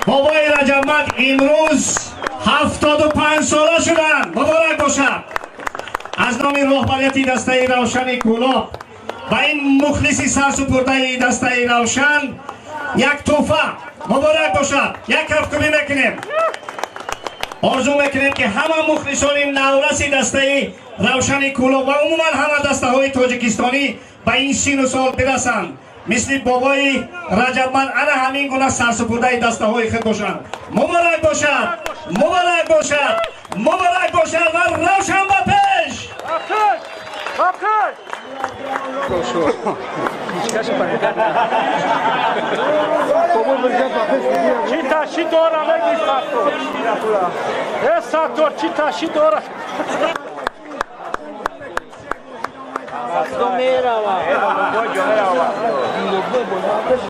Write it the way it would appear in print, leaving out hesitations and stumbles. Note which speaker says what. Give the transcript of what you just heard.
Speaker 1: Бобои Раҷабмад имрӯз 75 сола шуданд. Муборак бошад. Аз номи роҳбарияти дастаи Равшани Кӯлоб ба ин мухлиси сарсупурдаи дастаи Равшан як тӯҳфа. Муборак бошад. Як кафкӯбӣ мекунем. Орзу мекунем, ки ҳама мухлисони навраси дастаи Равшани Кӯлоб ва умуман ҳама дастаҳои тоҷикистонӣ ба ин сину сол бирасанд, мисли бобои Раҷабмад ана ҳамин гуна сарсупурдаи дастаҳои худ бошанд. Муборак бошад, муборак бошад, муборак бошад ва Равшан ба пеш!
Speaker 2: Ба пеш!
Speaker 3: Ҳеҷ
Speaker 2: Чӣ таши дора мегӣ, Саттор? Э, Саттор, чӣ таши дора?
Speaker 3: Мерава.